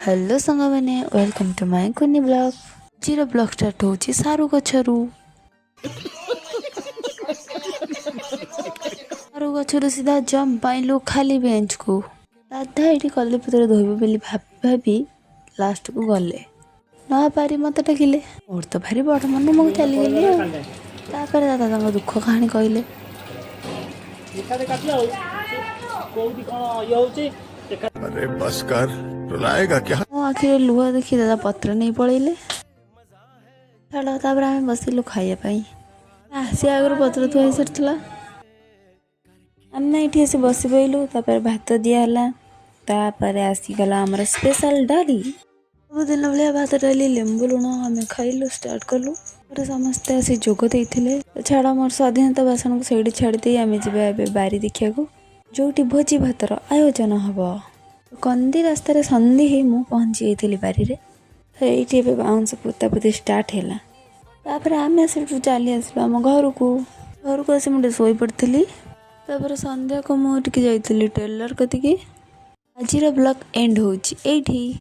Hello ସାଙ୍ଗମାନେ, welcome to my କୁନି blog. ଆଜିର ବ୍ଲଗ୍ ଷ୍ଟାର୍ଟ ହେଉଛି ସାରୁ ଗଛରୁ। ସାରୁ ଗଛରୁ ସିଧା ଜମ୍ପ ପାଇଲୁ ଖାଲି ବେଞ୍ଚକୁ। ଦାଦା ଏଇଠି କଦଳୀପତ୍ର ଧୋଇବେ ବୋଲି ଭାବି ଭାବି ଲାଷ୍ଟକୁ ଗଲେ, ନ ପାରି ମୋତେ ଡାକିଲେ। ମୋର ତ ଭାରି ବଡ଼ ମନ, ମୁଁ ଚାଲିଗଲି। ଆଉ ତାପରେ ଦାଦା ତାଙ୍କ ଦୁଃଖ କାହାଣୀ କହିଲେ। ଏକାଠି କାଟିଲେ ଆଉ କୋଉଠି କଣ ଇଏ ହଉଛି ଦେଖା। अरे बस कर, रुलाएगा क्या? ମୋ ଆଖିରେ ଲୁହ ଦେଖି ଦାଦା ପତ୍ର ନେଇ ପଳେଇଲେ। ଛାଡ଼, ତାପରେ ଆମେ ବସିଲୁ ଖାଇବା ପାଇଁ। ଆସିବା ଆଗରୁ ପତ୍ର ଥୁଆ ହେଇସାରିଥିଲା। ଆମେ ଏଇଠି ଆସି ବସି ପଇଲୁ। ତାପରେ ଭାତ ଦିଆହେଲା। ତାପରେ ଆସିଗଲା ଆମର ସ୍ପେଶାଲ ଡାଲି। ସବୁଦିନ ଭଳିଆ ଭାତ, ଡାଲି, ଲେମ୍ବୁ ଲୁଣ ଆମେ ଖାଇଲୁ, ଷ୍ଟାର୍ଟ କଲୁ। ତାପରେ ସମସ୍ତେ ଆସି ଯୋଗ ଦେଇଥିଲେ। ଛାଡ଼, ମୋର ସ୍ୱାଧୀନତା ଭାଷଣକୁ ସେଇଠି ଛାଡ଼ିଦେଇ ଆମେ ଯିବା ଏବେ ବାରି ଦେଖିବାକୁ, ଯୋଉଠି ଭୋଜି ଭାତର ଆୟୋଜନ ହବ। କନ୍ଦି ରାସ୍ତାରେ ସନ୍ଧି ହେଇ ମୁଁ ପହଞ୍ଚି ଯାଇଥିଲି ବାରିରେ। ତ ଏଇଠି ଏବେ ବାଉଁଶ ପୋତା ପୋତି ଷ୍ଟାର୍ଟ ହେଲା। ତାପରେ ଆମେ ସେଠୁ ଚାଲି ଆସିଲୁ ଆମ ଘରକୁ। ଘରକୁ ଆସି ମୁଁ ଟିକେ ଶୋଇପଡ଼ିଥିଲି। ତାପରେ ସନ୍ଧ୍ୟାକୁ ମୁଁ ଟିକେ ଯାଇଥିଲି ଟେଲର କତିକି। ଆଜିର ବ୍ଲଗ୍ ଏଣ୍ଡ ହେଉଛି ଏଇଠି।